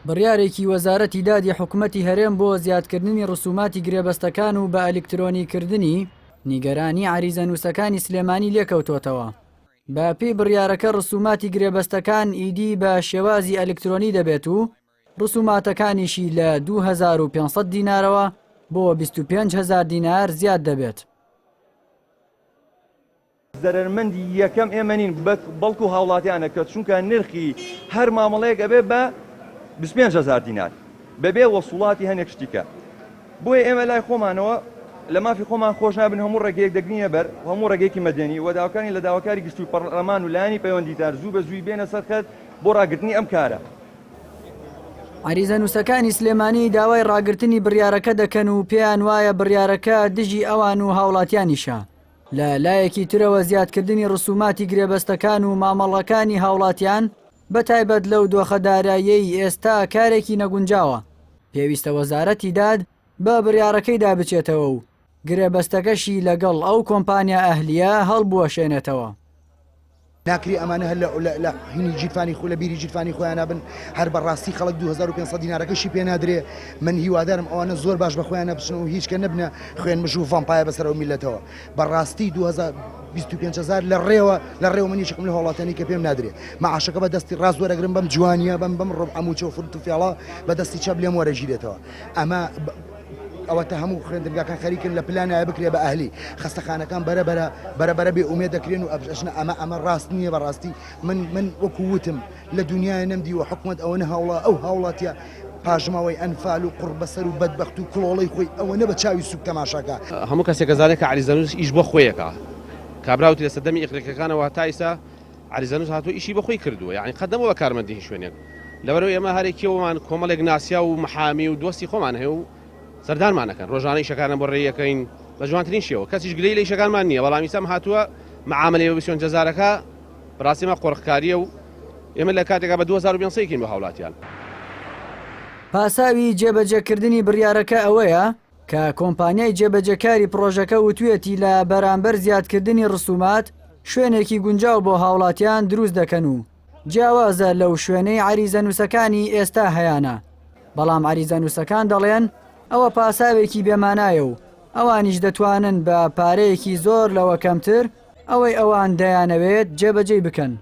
بڕیارێکی وەزارەتی دادی حکومەتی هەرێم بۆ زیادکردنی ڕسوماتی گرێبەستەکان و بە ئەلیکترۆنیکردنی، نیگەرانی عەریزەنووسەکانی سلێمانی لێکەوتۆتەوە. بە پێی بڕیارەکە ڕسوماتی گرێبەستەکان ئیدی بە شێوازی ئەلیکترۆنی دەبێت و ڕسوماتەکانیشی لە 2500 دینارەوە بۆ 25 هەزار دینار زیاد دەبێت. زەرەرمەندی یەکەم ئێمە نین بەڵکو هاوڵاتیانە کە چونکە نرخی هەر مامەڵەیەک ئەبێ بە 25 هەزار دینار بەبێ وەسوڵاتی هەنێک شتی کە بۆیە ئێمە لای خۆمانەوە لە مافی خۆمان خۆش نابن هەموو ڕێگەیەک دەگرینە بەر و هەموو ڕێگەیەکی مەدەنی و داواکانی لە داواکاری گشتی و پەڕلەمان و لایەنی پەیوەندیدار زوو بە زووی بێنە سەر خەت بۆ ڕاگرتنی ئەم کارە. عەریزەنووسەکانی سلێمانی داوای ڕاگرتنی بڕیارەکە دەکەن و پێیان وایە بڕیارەکە دژی ئەوان و هاوڵاتیانیشە. لە لایەکی ترەوە زیادکردنی ڕسوماتی گرێبەستەکان و مامەڵەکانی هاوڵاتیان بە تایبەت لەو دۆخە داراییەی ئێستا کارێکی نەگونجاوە، پێویستە وەزارەتی داد بە بڕیارەکەیدا بچێتەوە و گرێبەستەکەشی لەگەڵ ئەو کۆمپانیا ئەهلییە هەڵبوەشێنێتەوە. ناکرێ ئەمانە هەر لە هینی گیرفانی خۆ لە بیری گیرفانی خۆیانە بن هەر بەڕاستی خەڵک 2500 دینارەکەشی پێ نادرێ من هیوادارم ئەوانە زۆر باش بە خۆیانە بچن و هیچ کە نەبنە خوێن مژ و ڤامپایە بەسەر ئەو میلەتەوە بەڕاستی 25 هەزار لە ڕێوە لە ڕێوە من یەکێکم لە هاوڵاتیانی کە پێم نادرێ معاشەکە بە دەستی ڕاست وەرەگرم بەم جوانیە بەم بەم ڕۆب عەموچە و فرت و فێڵە بە دەستی چەپ لێم وەرەگیرێتەوە ئەمە ئەوەتە هەموو خوێندنگاکان خەریکن لە پلانایە بکرێ بە ئەهلی، خەستەخانەکان بەرە بەرە بەرە بەرە بێ ئومێد دەکرێن و ئەژنە ئەمە ئەمە ڕاست نییە بەڕاستی من من وەکو وتم لە دنیای نەمدیوە حکومەت ئەوەنە هاوڵا ئەو هاوڵاتیە پاشماوەی ئەنفال و قوڕبەسەر و بەدبەخت و کڵۆڵەی خۆی ئەوەنە بە چاوی سوک تەماشاکا. هەموو کەسێک ئەزانێت کە عەریزەنووس ئیش بۆ خۆی ئەکا. کابرا وتی لە سەردەمی ئیغریقیەکانەوە هەتا ئیستا عەریزەنووس هاتووە ئیشی بۆ خۆی کردووە یانی قەت نەبووە بە کارمەندی هیچ شوێنێک. لەبەرئەوەی ئێمە هەرێکیەوەمان کۆمەڵێک ناسیاو و محامی و دۆستی خۆمان هەیە و سەردانمان ئەکەن ڕۆژانە ئیشەکانیان بۆ ڕێی ئەکەین بە جوانترین شێوە کەسیش گلەیی لە ئیشەکانمان نییە بەڵام ئیستا هاتووە معامەلەی بە 25 هەزارەکە بەڕاستی ئەمە قۆرخکارییە و ئێمە لە کاتێکا بە 2500 ئەیکەین بۆ هاوڵاتیان. پاساوی جێبەجێکردنی بڕیارەکە ئەوەیە کە کۆمپانیای جێبەجێکاری پڕۆژەکە وتویەتی لە بەرامبەر زیادکردنی ڕسومات شوێنێکی گونجاو بۆ هاوڵاتیان دروست دەکەن و جیاوازە لەو شوێنەی عەریزەنووسەکانی ئێستا هەیانە، بەڵام عەریزەنووسەکان دەڵێن ئەوە پاساوێکی بێمانایە و ئەوانیش دەتوانن بە پارەیەکی زۆر لەوە کەمتر ئەوەی ئەوان دەیانەوێت جێبەجێی بکەن.